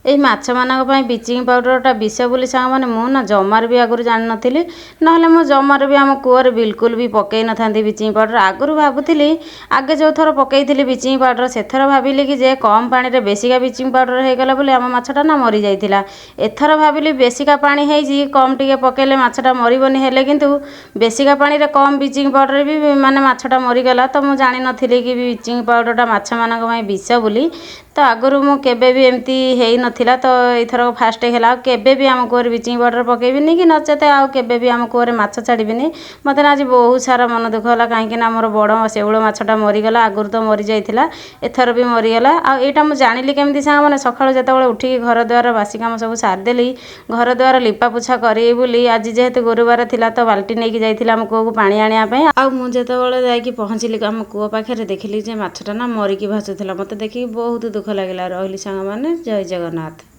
ଏଇ ମାଛମାନଙ୍କ ପାଇଁ ବ୍ଲିଚିଂ ପାଉଡ଼ରଟା ବିଷ ବୋଲି ସାଙ୍ଗମାନେ ମୁଁ ନା ଜମାରୁ ବି ଆଗରୁ ଜାଣିନଥିଲି। ନହେଲେ ମୁଁ ଜମାରୁ ବି ଆମ କୂଅରେ ବିଲକୁଲ ବି ପକାଇ ନଥାନ୍ତି ବ୍ଲିଚିଂ ପାଉଡ଼ର। ଆଗରୁ ଭାବୁଥିଲି, ଆଗେ ଯେଉଁ ଥର ପକାଇଥିଲି ବ୍ଲିଚିଂ ପାଉଡ଼ର, ସେଥର ଭାବିଲି କି ଯେ କମ୍ ପାଣିରେ ବେଶିକା ବ୍ଲିଚିଂ ପାଉଡ଼ର ହେଇଗଲା ବୋଲି ଆମ ମାଛଟା ନା ମରିଯାଇଥିଲା। ଏଥର ଭାବିଲି ବେଶିକା ପାଣି ହେଇଛି, କମ୍ ଟିକେ ପକାଇଲେ ମାଛଟା ମରିବନି। ହେଲେ କିନ୍ତୁ ବେଶିକା ପାଣିରେ କମ୍ ବ୍ଲିଚିଂ ପାଉଡ଼ର ବି ମାନେ ମାଛଟା ମରିଗଲା। ତ ମୁଁ ଜାଣିନଥିଲି କି ବ୍ଲିଚିଂ ପାଉଡ଼ରଟା ମାଛମାନଙ୍କ ପାଇଁ ବିଷ ବୋଲି। ତ ଆଗରୁ ମୁଁ କେବେ ବି ଏମିତି ହେଇନଥିଲା, ତ ଏଇଥର ଫାଷ୍ଟ ହେଲା। ଆଉ କେବେ ବି ଆମ କୂଅରେ ବ୍ଲିଚିଂ ପାଉଡ଼ର ପକାଇବିନି କି ନଚେତ ଆଉ କେବେ ବି ଆମ କୂଅରେ ମାଛ ଛାଡ଼ିବିନି। ମୋତେ ନା ଆଜି ବହୁତ ସାରା ମନ ଦୁଃଖ ହେଲା, କାହିଁକି ନା ମୋର ବଡ଼ ଶେଉଳ ମାଛଟା ମରିଗଲା। ଆଗରୁ ତ ମରିଯାଇଥିଲା, ଏଥର ବି ମରିଗଲା। ଆଉ ଏଇଟା ମୁଁ ଜାଣିଲି କେମିତି ସାଙ୍ଗମାନେ? ସକାଳୁ ଯେତେବେଳେ ଉଠିକି ଘର ଦ୍ୱାର ବାସି କାମ ସବୁ ସାରିଦେଲି, ଘର ଦ୍ୱାର ଲିପା ପୋଛା କରିବି ବୋଲି, ଆଜି ଯେହେତୁ ଗୁରୁବାର ଥିଲା, ତ ବାଲ୍ଟି ନେଇକି ଯାଇଥିଲି ଆମ କୂଅକୁ ପାଣି ଆଣିବା ପାଇଁ। ଆଉ ମୁଁ ଯେତେବେଳେ ଯାଇକି ପହଞ୍ଚିଲି ଆମ କୂଅ ପାଖରେ, ଦେଖିଲି ଯେ ମାଛଟା ନା ମରିକି ଭାସୁଥିଲା। ମୋତେ ଦେଖିକି ବହୁତ ଦୁଃଖ ଲାଗିଲା। ରହିଲି ସାଙ୍ଗମାନେ, ଜୟ ଜଗନ୍ନାଥ।